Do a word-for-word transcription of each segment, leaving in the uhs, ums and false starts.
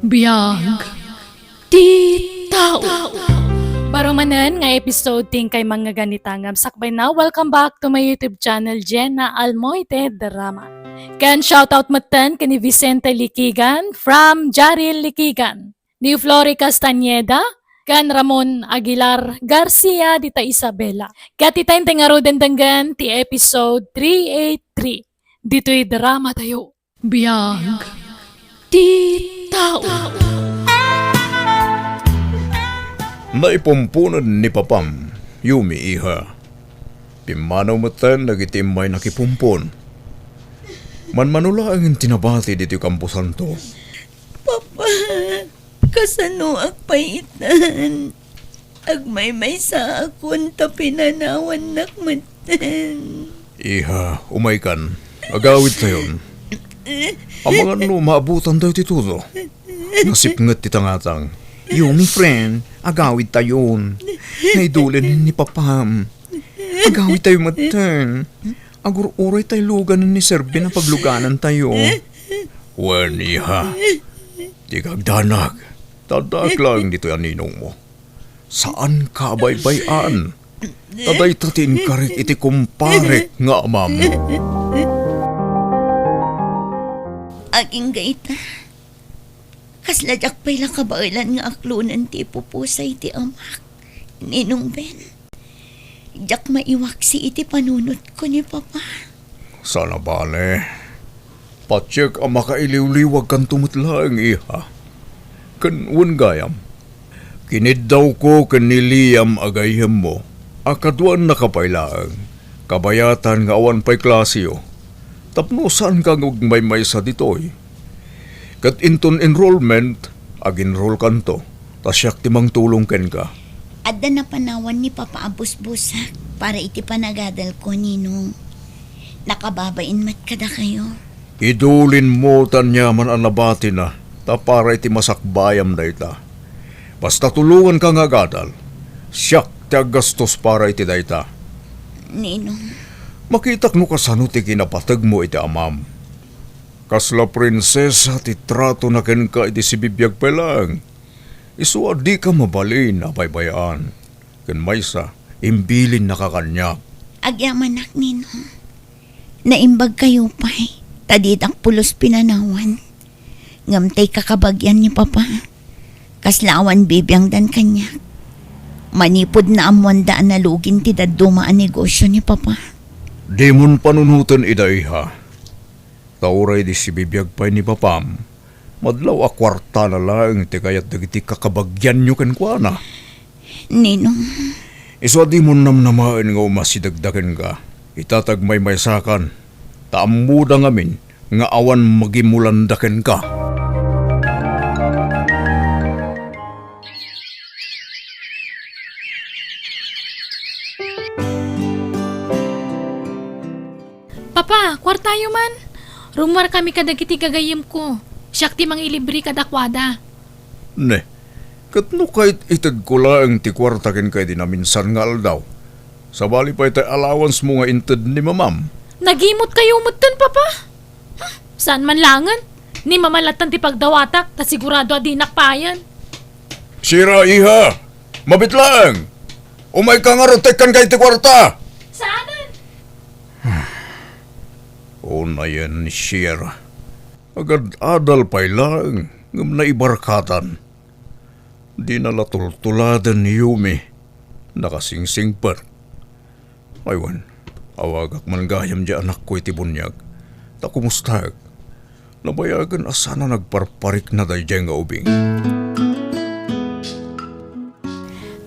Biag ti tao. Baro manen nga episode ti inkay mangngegani ta ngem sakbay na, welcome back to my YouTube channel, Jenna Almoite Drama. Ken shoutout metten ken ni Vicente Likigan from Jaril Likigan, ni Flory Castañeda, ken Ramon Aguilar Garcia dita Isabela. Ket ita intay ngaruden denggen ti episode three eight three ditoy drama tayo. Biag ti tao. Naipumponen ni Papam, Yumi, iha. Pimmanaw metten dagiti immay nakipumpon. Manmano laeng ti nabati ditoy kamposanto. Papa, kasanoak pay itan? Agmaymaysaakon ta pinanawannak metten. Iha, umaykan. Agawidtayon. Amangan no maabutantayo ti tudo. Nasipnget ti tangatang. Yumi, friend, agawidtayon. Naidulen ni Papam. Agawidtayo metten. Agur-uraytay luganen ni Sir Ben a pagluganantayo. Wen, iha. Dika agdanag. Ta addaak laeng ditoy a ninongmo. Saanka a baybay-an. Ta dayta ti inkarik iti kumparek nga amam. Agingga ita. Kasla diak pay la kabaelan nga aklonen ti ipupusay ti amak, Ninong Ben. Diak maiwaksi iti panunotko ni Papa. Saan a bale. Patiek a makailiwliwagkanto met laeng, iha. Ken wen gayam, kiniddawko ken ni Liam a gayyemmo a kaduannaka pay laeng, kabayatan nga awan pay klaseyo, tapno saanka nga agmaymaysa ditoy. Ket inton enrollment, ag-enrollkanto, ta siak ti mangtulong kenka. Adda napanawan ni Papa a busbusak para iti panagadalko, Ninong. Nakababain met kadakayo. Idulinmo ta aniaman a nabatina, ta para iti masakbayam dayta. Basta tulonganka nga agadal, siak ti aggastos para iti dayta. Ninong. Makitak no kasano ti kinapategmo iti amam. Kasla prinsesa ti tratona kenka iti sibibiag pay laeng. Isu a dika mabalin a baybay-an. Ken maysa, imbilinnaka kaniak. Agyamanak, Ninong. Naimbagkayo pay, ta didak pulos pinanawan. Ngem tay kakabagian ni Papa, kasla awan bibiangdan kaniak. Manipud naammoanda a nalugin ti dadduma a negosio ni Papa. Dimon panunoten ida, iha. Ta uray di sibibiag pay ni Papam, madlaw a kuartana laeng ti kayat dagiti kakabagianyo kenkuana. Ninong. Isu a dimon namnamaen nga umasidegda kenka, ita ta agmaymaysakan, ta ammoda ngamin nga awan magimulanda kenka. Papa, kuartayo man. Rummuarkami kadagiti gagayyemko. Siak ti mangilibre kadakuada. Ne, ket no kayat itedko laeng ti kuarta kenka iti naminsan nga aldaw, sabali pay tay allowance mo nga inted ni mamam. Nagimutkayo metten, Papa? Huh, saan man laengen? Ni mama lattan ti pagdawatak, ta sigurado a dinak payen. Sira, iha! Mabit laeng! Umayka ngarud ta ikkanka iti kuarta! Saanen? Unayen ni Sierra. Agad-adal pay laeng, ngem naibarkatan. Dina la tultuladen ni Yumi. Nakasingsingpet. Ay wen, awagak man gayam diay anakko iti buniag. Ta kumustaek? Nabayagen a saan a nagparparikna daydiay nga ubing.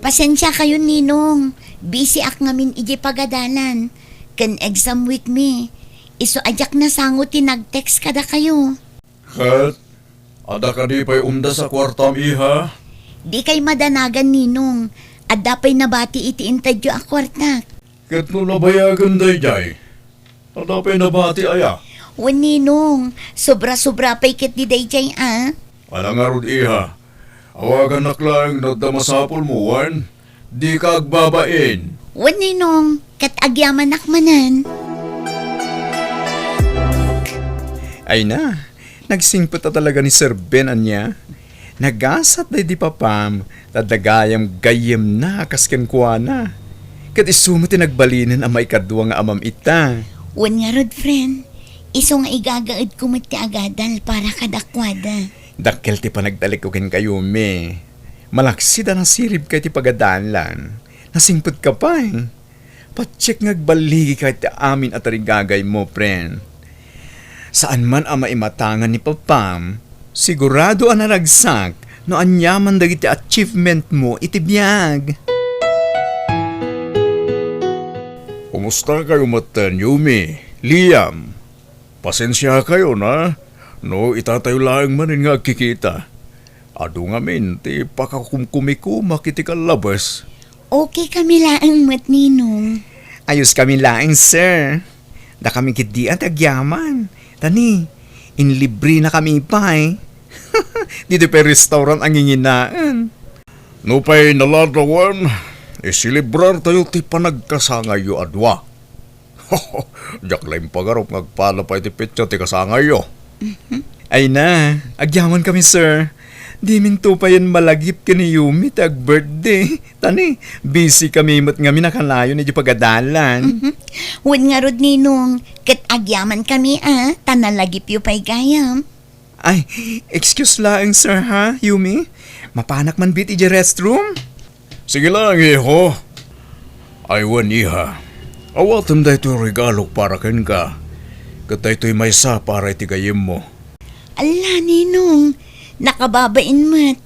Pasensiakayon, Ninong. Busy-ak ngamin idiay pagadalan. Ken exam week mi. Isu a diak nasango ti nag-text kadakayo. Ket, adda kadi pay umdas a kuartam, iha? Dikay madanagan, Ninong. Adda pay nabati iti intedyo a kuartak. Ket no nabayagen daydiay, adda pay nabati aya? Wen, Ninong, sobra-sobra pay ketdi daydiay a. Ala ngarud, iha, awagannak laeng no adda masapulmo, wen? Dika agbabain. Wen, Ninong, ket agyamanak manen. Ay na, nagsingpet a talaga ni Sir Ben ania. Nagasat daydi papam, ta adda gayam gayyemna a kas kenkuana. Ket isu met ti nagbalinen a maikadua nga amam ita. Wen ngarud, friend, isu nga igagaedko met ti agadal para kadakuada. Dakkel ti panagtalekko kenka, Yumi. Malaksid a nasiribka iti pagadalan. Nasingpetka pay. Patiek nga agballigika iti amin a tarigagaymo, friend. Saan man a maimatangan ni papam, sigurado a naragsak no aniaman dagiti achievement mo iti biag. Kumusta kayo metten, Yumi, Liam? Pasensia kayo na, no itatayo laeng manen nga agkikita. Adu ngamin ti pakakumkumikumak iti kallabes. Okay kami laeng met, Ninong. Ayos kami laeng, sir. Dakami ketdi a ti agyaman. Tani, inlibre na kami pay. Dito pay restaurant ang nginginaen. Nupay naladawan, iselebrar tayo ti panagkasangayyo a dua. Diak la impagarup nga agpala pay ti petsa ti kasangayyo. Mhm. Ay na, agyaman kami, sir. Diminto payen malagip ken ni Yumi ti ag-birthday. Tani, busy kami met ngamin a kanayon iti pagadalan. Mhm. Wen ngarud, Ninong, ket agyaman kami, a, ta nalagipyo pay gayam. Ay, excuse laeng, sir, ha, Yumi? Mapanak man bit iti restroom? Sige lang, iho. Ay wen, iha. Awatem daytoy regalok para kenka. Ket daytoy maysa para iti gayyemmo. Alla, Ninong, nakababain met.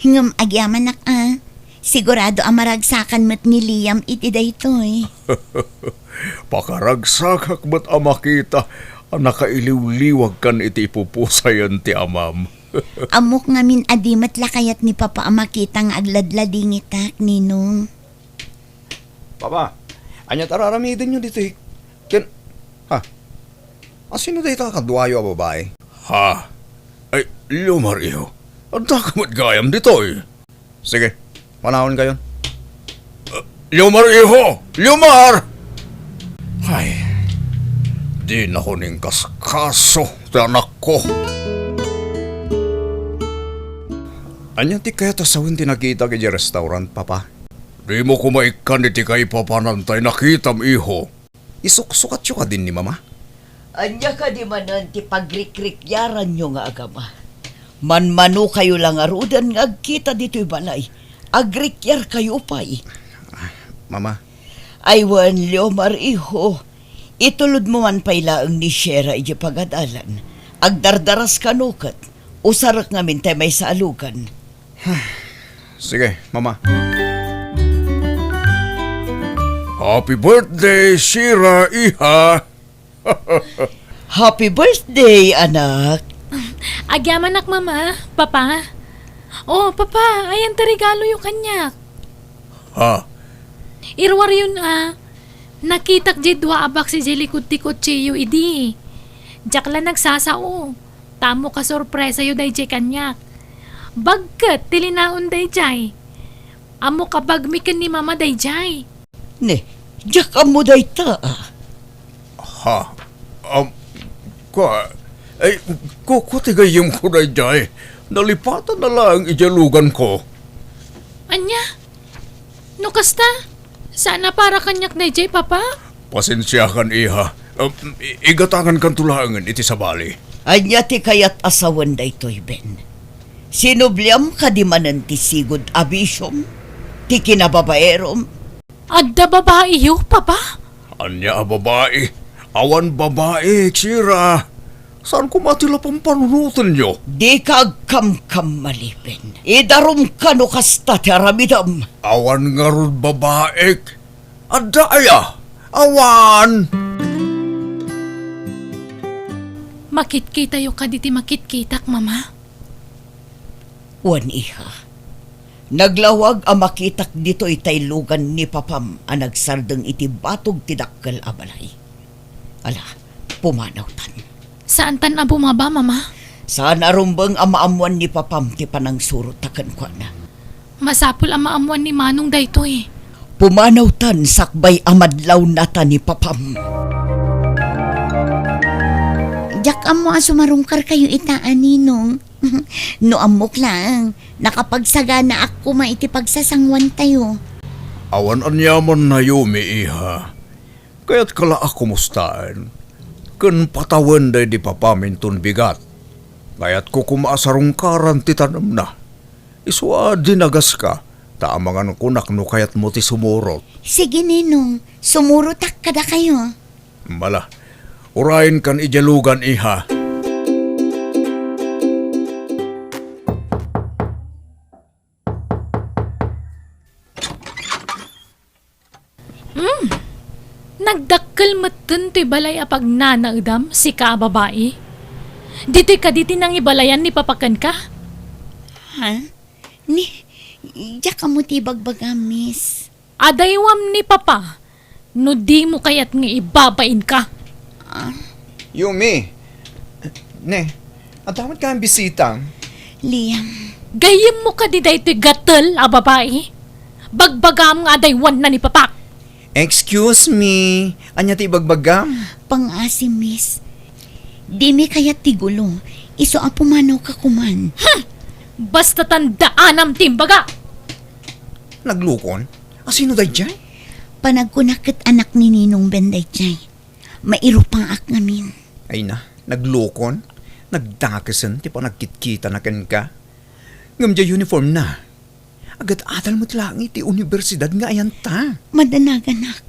Ngem agyamanak a. Sigurado a maragsakan met ni Liam iti daytoy. Pakaragsakak met a makita a nakailiwliwagkan iti ipupusayan ti amam. Ammok ngamin a di met la kayat ni Papa a makita nga agladladingitak, Ninong. Papa, ania ti ar-aramidenyo ditoy? Ken, ha? Asino dayta kaduayo a babai? Ha? Ay, Liomar, iho. Adda ka met gayam ditoy? Sige, panawen kayon. Uh, Liomar, iho! Liomar! Ay, dinakon inkaskaso ti anakko. Ania ti kayat a sawen ti nakitak idiay restaurant, Papa? Dimo koma ikkan iti kaipapanan tay nakitam, iho. Isuksukatyo kadin ni Mama? Ania kadi manen ti pagrikrikiaranyo nga agama? Manmanokayo la ngaruden nga agkita ditoy balay. Agrikkiarkayo pay. Ah, Mama. Ay wen, Liomar, iho. Itulodmo man pay laeng ni Shera idiay pagadalan. Agdardaras kano ket usarek ngamin tay maysa a lugan. Sige, Mama. Happy birthday, Shira, iha! Happy birthday, anak! Agyamanak, Mama, Papa. Oh, Papa, ayan ti regaloyo kaniak. Ha? Iruaryon a, nakitak diay dua a box idiay likud ti kotseo idi. Diak la nagsasao. Ta ammok a sorpresayo daydiay kaniak. Bag ket ti linaon daydiay. Ammok a bagmi ken ni Mama daydiay. Ne, diak ammo dayta, a. Ha? Am, kua, ay, ku-, kua ti gayyemko daydiay. Nalipatanna laeng idiay luganko. Ania? No kasta, saan a para kaniak daydiay, Papa? Pasensiakan, iha. Um, i-, igatangankanto laengen iti sabali. Ania ti kayat a sawen daytoy, Ben? Sinubliam kadi manen ti sigud a bisiom? Ti kinababaerom? Adda babaiyo, Papa? Ania a babai? Awan babai, Shira. Saan koma ti la pampanunotenyo? Dika agkamkamali, Ben. Idarumka no kasta ti aramidem. Awan ngarud babaik. Adda aya? Awan! Makitkitayo kadi ti makitkitak, Mama? Wen, iha. Naglawag a makitak ditoy tay lugan ni Papam a nagsardeng iti batog ti dakkel a balay. Ala, pumanawtan. Saantan a bumaba, Mama? Saan a rumbeng a maammuan ni Papam ti panangsurot ta kenkuana. Masapul a maammuan ni Manong daytoy. Pumanawtan sakbay a madlawnata ni Papam. Diak ammo a sumarungkarkayo ita a ninong. No ammok laeng, nakapagsaganaak koma iti pagsasanguantayo. Awan aniaman, Naomi, iha. Kayatka la a kumustaen ken patawen daydi papam inton bigat. Kayatko koma a sarungkaran ti tanemna. Isu a dinagaska, ta amangan konak no kayatmo ti sumurot. Sige, Ninong, sumurotak kadakayo. Mala, urayen kan idialogan, iha. Hmm. Nagdakkel metten toy balay a pagnanaedam, sika a babai. Ditoy kadi ti nangibalayan ni Papa kenka? Ha? Ni, diak ammo ti ibagbagam, miss. Adaywam ni Papa, no dimo kayat nga ibabainka. Ah. Yumi. Ne, adda met kayat bisita. Liam. Gayyemmo kadi daytoy gatel a babai? Bagbagam nga adaywanna ni Papa. Excuse me, ania ti ibagbagam? Pangngaasim, miss. Dimi kayat ti gulo, isu a pumanawka koman. Hmm! Basta tandaanam ti imbaga! Naglukon? Asino daydiay? Panagkunak ket anak ni Ninong Ben daydiay. Mairupaak ngamin. Ay na, naglukon? Nagdakesen ti panagkitkitana kenka. Ngem diay uniformna. Agad-adal met laeng iti universidad nga ayanta. Madanaganak.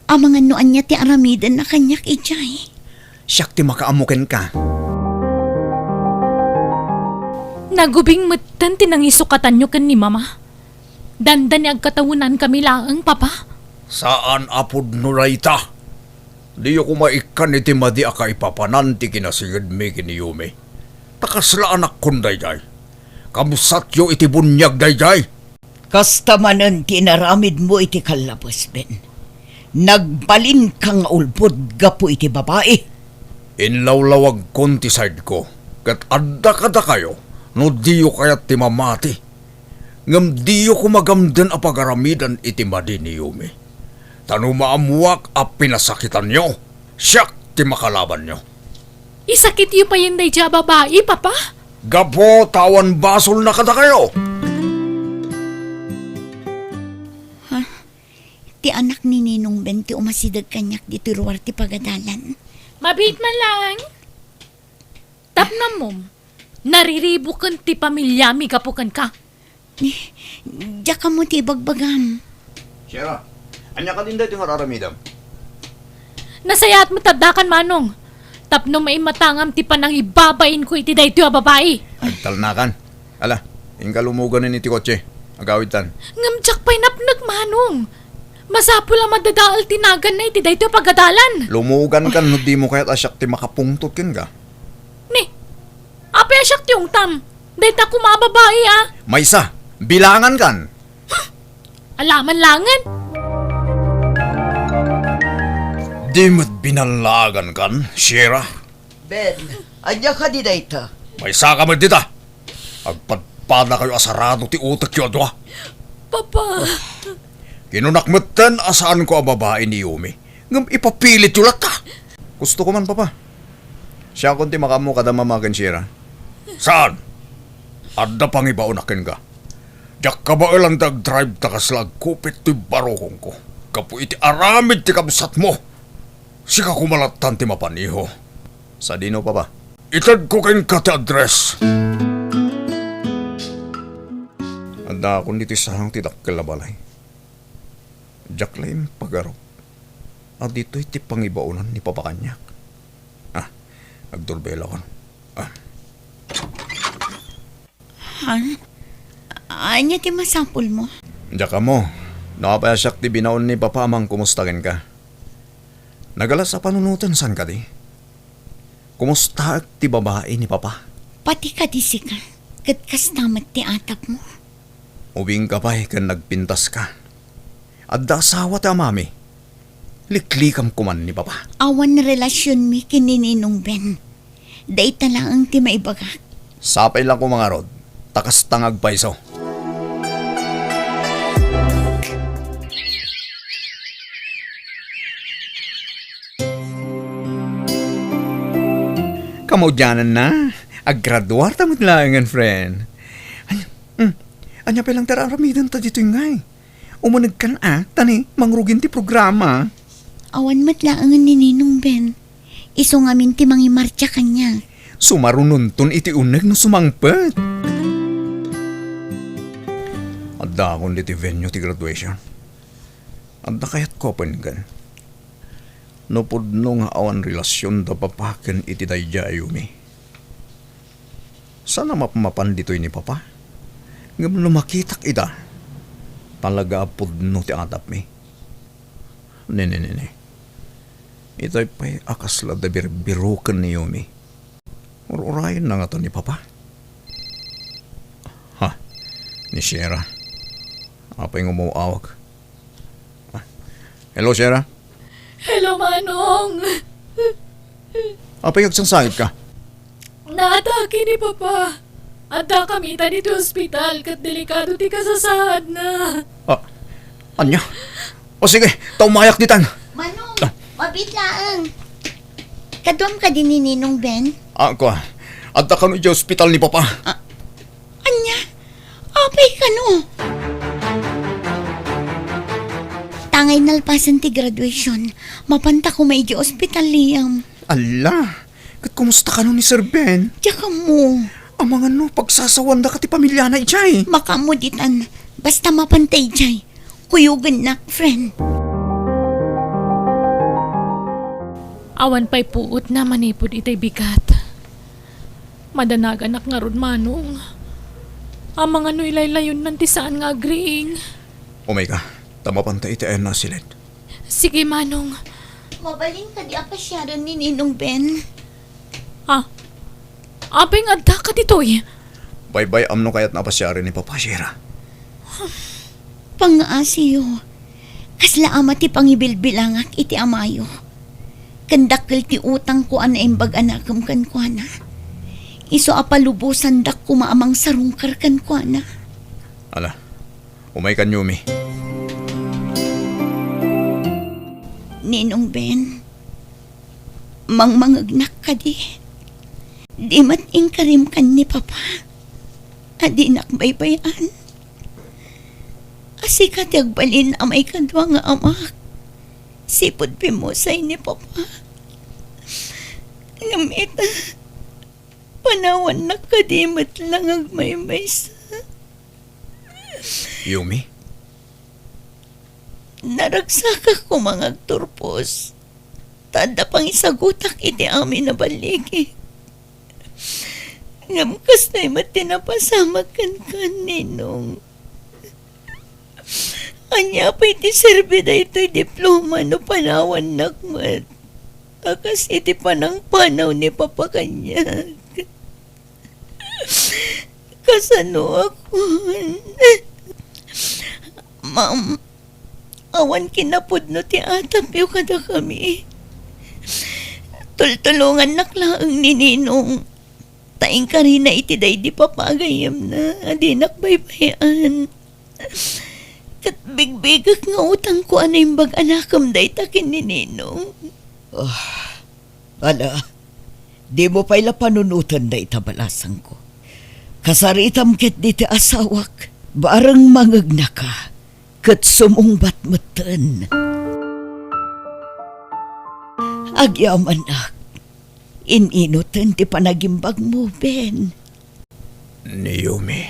Amangan no ania ti aramidenna kaniak idiay. Siak ti makaammo kenka. Nagubing metten ti nangisukatanyo ken ni Mama. Dandani agkatawenankami laeng, Papa. Saan a pudno dayta. Diyo koma ikkan iti madi a kaipapanan ti kinasingedmi ken ni Yumi. Ta kasla anakkon daydiay. Kabsatyo iti buniag daydiay. Kasta manen ti inaramidmo iti kallabes, Ben. Nagbalinka nga ulbod gapu iti babai. Inlawlawagkon ti sideko, ket adda kadakayo no diyo kayat ti mamati. Ngem diyo koma gamden a pagaramiden iti madi ni Yumi. Ta no maammoak a pinasakitanyo, siak ti makalabanyo. Isakityo payen daydiay a babai, Papa? Gapu ta awan basolna kadakayo. Ha? Ti anak ni Ninong Ben ti umasideg kaniak ditoy ruar ti pagadalan. Mabiit man laeng. Tapnamom, nariribuken ti pamiliami gapu kenka. Ni, diak ammo ti ibagbagam. Shira, ania kadin daytoy nga ar-aramidem? Nasayaat met addakan, Manong. Tapno maimatangam ti panangibabainko iti daytoy a babai. Agtalnakan. Ala, inka lumuganen iti kotse. Agawidtan. Ngem diak pay napnek, Manong. Masapul a madadael ti naganna iti daytoy a pagadalan. Lumugankan no dimo kayat a siak ti makapungtot kenka. Ni, apay a siak ti ungtam? Dayta koma a babai, a. Maysa, bilangankan. Alaman langen. Di met binallagankan, Shira. Ben, ania kadi dayta? Maysaka met dita. Agpadpadakayo a sarado ti utekyo a dua. Papa. Kinunak metten a saanko a babai ni Yumi, ngem ipapilityo latta. Gusto ko man, Papa. Siakon ti makaammo kada mama ken Shira. Saan? Adda pangibaonak kenka. Diak kabaelan ti agdrive ta kasla agkupit toy barukongko. Gapu iti aramid ti kabsatmo. Sika koma lattan ti mapaniho. Sadino, Papa? Itedko kenka ti address. Addaakon ditoy sarang ti dakkel a balay. Diak la impagarup a ditoy ti pangibaonan ni Papa kaniak. Ah, agdurbelakon. Ah. Ha? Ania ti masapulmo? Diak ammo no apay a siak ti binaon ni Papa a mangkumusta kenka. Nagalas a panunoten, saan kadi? Kumustaek ti babai ni Papa? Pati kadi sika, ket kasta met ti atapmo. Ubingka pay ken nagpintaska. Adda asawa ti amami. Liklikam koman ni Papa. Awan relasionmi ken ni Ninong Ben. Dayta laeng ti maibagak. Sapay la koma ngarud, ta kasta nga agpayso. Kamaudiananna, Aggraduarta met laengen, friend. Ania, hmm, ania pay lang ti ar-aramidenta ditoy ngay? Umunegkan a, ta ni mangrugin ti programa. Awan met laengen ni Ninong Ben. Isu ngamin ti mangimartsa kaniak. Sumarunonton iti uneg no sumangpet. Addaakon ditoy venue ti graduation. Adda kayatko a penggen. No pudno nga awan relasion da papa ken iti daydiay a Yumi. Saan a mapmapan ditoy ni papa. Ngem no makitak ida, talaga a pudno ti atapmi. Nini, nini. Itay pay a kasla da birbiroken ni Yumi. Ur-urayenna ngata ni papa. Ha, ni Sierra. Apay nga umaw-awag? Ah, hello, Sierra. Hello, Manong. Apay nga agsangsangit ka? Naatake ni Papa. Adda kami ita ditoy ospital ket delikado ti kasasaadna. Ah, ania? O sige, ta umayak ditan. Manong, ah, mabiit laeng. Kaduam kadi ni Ninong Ben? Ah, kua. Adda kano idiay ospital ni Papa. Ah, ania? Apay kano? Tangay nalpasen ti graduation, mapanta koma idiay ospital, Liam. Alla, ket kumusta kano ni Sir Ben? Diak ammo. Amangan no pagsasawanda ka ti pamiliana idiay. Makaammo ditan, basta mapanta idiay. Kuyogennak, friend. Awan pay puotna manipud itay bigat. Madanaganak ngarud, Manong. Amangan no ilaylayonnan ti saan nga agriing. Umay ka, ta mapanta iti ayanna a siled. Sige, Manong. Mabalin kadi a pasiaren ni Ninong Ben? Ah, apay nga adda ka ditoy? Baybay-am no kayatna a pasiaren ni Papa, Sierra. Pangngaasiyo, kasla ama ti pangibilbilangak iti amayo. Ken dakkel ti utangko a naimbag a nakem kenkuana. Isu a palubosandak koma a mangsarungkar kenkuana. Ala, umay kan Yumi. Ninong Ben, mangmangegnak kadi? Di met inkarim kan ni Papa a dinak baybay-an a sika ti agbalin a maikadua nga amak, sipud pimmusay ni Papa. Ngem ita, panawannak kadi met lang agmaymaysa. Yumi? Naragsakak koma nga agturpos, ta adda pangisagutak iti amin a balligi. Ngem kastoy met ti napasamak kenka, Ninong. Ania pay ti serbi daytoy diploma no panawannak met a kas iti panangpanaw ni Papa kaniak? Kasanoakon? Ma'am, awan kinapudno ti atapyo kadakami. Tultulongannak laeng ni Ninong. Ta inkarina iti daydi papa a gayyemna a dinak baybay-an. Ket bigbigek nga utangko a naimbag a nakem dayta ken ni Ninong. Ah, ala, dimo pay la panunoten dayta, balasangko. Kasaritam ketdi ti asawak, bareng mangegnaka, ket sumungbat metten. Agyamanak, in-inoten ti panagimbagmo, Ben. Ni Yumi,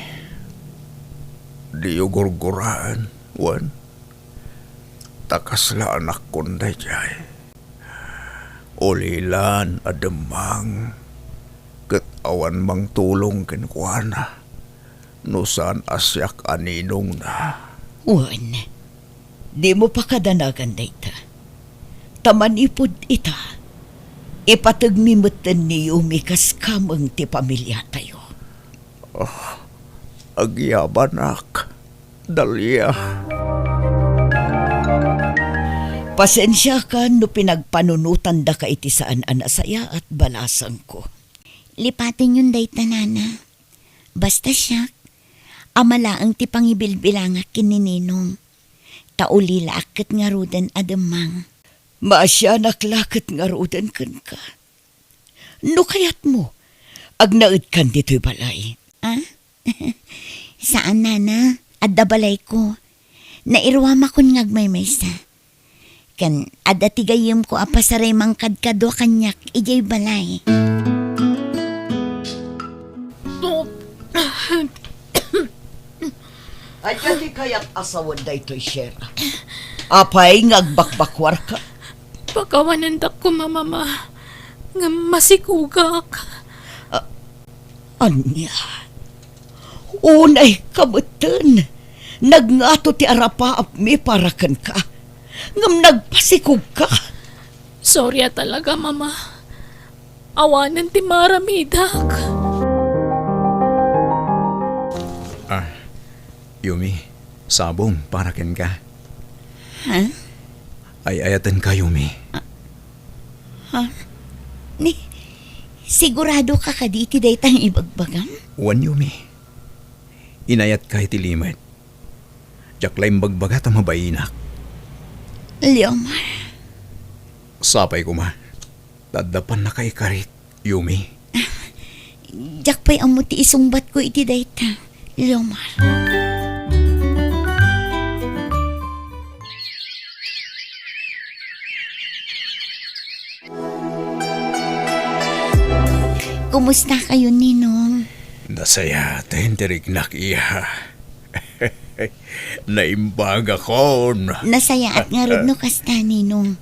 diyo gurguraen, wen? Ta kasla anakkon daydiay. Ulilan a demmang, ket awan mangtulong kenkuana no saan a siak a ninongna. Wen, dimo pakadanagan dayta. Ta manipud ita, ipategmi metten ni Yumi kas kameng ti pamiliatayo. Ah, agyamanak, Dalia. Pasensiakan no pinagpanunotandaka iti saan a nasayaat, balasangko. Lipatenyon dayta, Nana. Basta siak, ama laeng ti pangibilbilangak ken ni Ninong. Ta ulilaak ket ngaruden a demmang. Maasianak la ket ngaruden kenka. No kayatmo, agnaedkan ditoy balay. Ah? Saan, nana. Adda balayko. Nairuamakon nga agmaymaysa. Ken adda ti gayyemko a pasaray mangkadkadua kaniak idiay balay. Ania ti kayat a sawen daytoy, Shera? Apay nga agbakbakuarka? Pakawanendak koma, Mama, ngem masikogak. A-, ania? Unay kabetten, nagngato ti arapaapmi para kenka, ngem nagpasikogka. Sorry a talaga, Mama. Awanen ti maaramidak. Ah, Yumi, sabong para kenka. Ha? Ay-ayatenka, Yumi. Ha? Ni, siguradoka kadi iti dayta nga ibagbagam? Wen, Yumi. Inayatka iti limed. Diak la imbagbaga ta mabainak. Leomar. Sapay koma. Daddapan nakaikarit, Yumi. Diak pay ammo ti isungbatko iti dayta, Leomar. Kumusta kayo, Ninong? Nasayaat ti riknak, iha. Naimbagakon. Nasayaat ngarud no kasta, Ninong.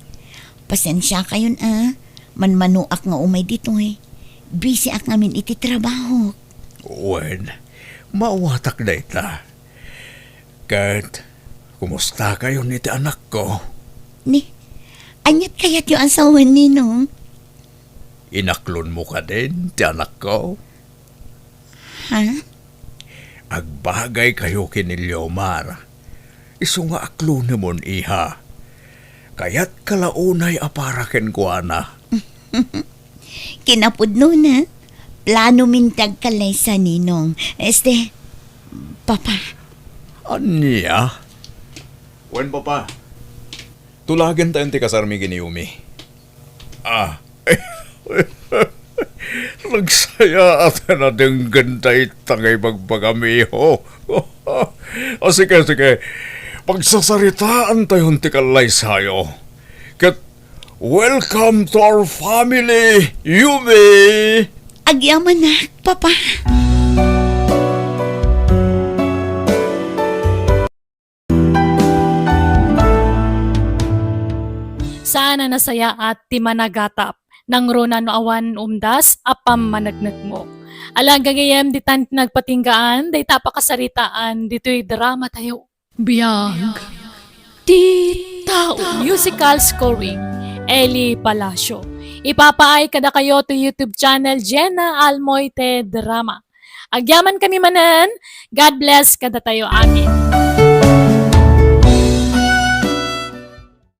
Pasensia kayon a. Manmanoak nga umay ditoy. Busy ak ngamin iti trabaho. Wen, maawatak dayta. Ket, kumusta kayon iti anakko? Ni, aniat kayatyo a sawen, Ninong? Inaklonmo kadin ti anakko? Ha? Agbagay kayo ken ni Leomar. Isu nga aklonemon, iha. Kayatka la unay a para kenkuana. Kinapudnona, planomin ti agkallaysa, Ninong. Este, Papa. Ania? Wen, Papa. Tulagentayon ti kasarmi ken ni Yumi. Ah. Nagsayaat a nadenggen dayta nga ibagbagam, iho. Ah, sige, sige. Pagsasaritaantayon ti kallaysayo. Ket welcome to our family, Yumi! Agyamanak, Papa. Saan a nasayaat ti managatap, nangruna no awan umdas a pammaneknekmo. Ala, gagayyem, ditan ti nagpatinggaan dayta a pakasaritaan ditoy dramatayo. Biag ti tao. Musical scoring, Eli Palacio. Ipapaay kadakayo to YouTube channel, Jenna Almoite Drama. Agyamankami manen, God bless kadatayo amin.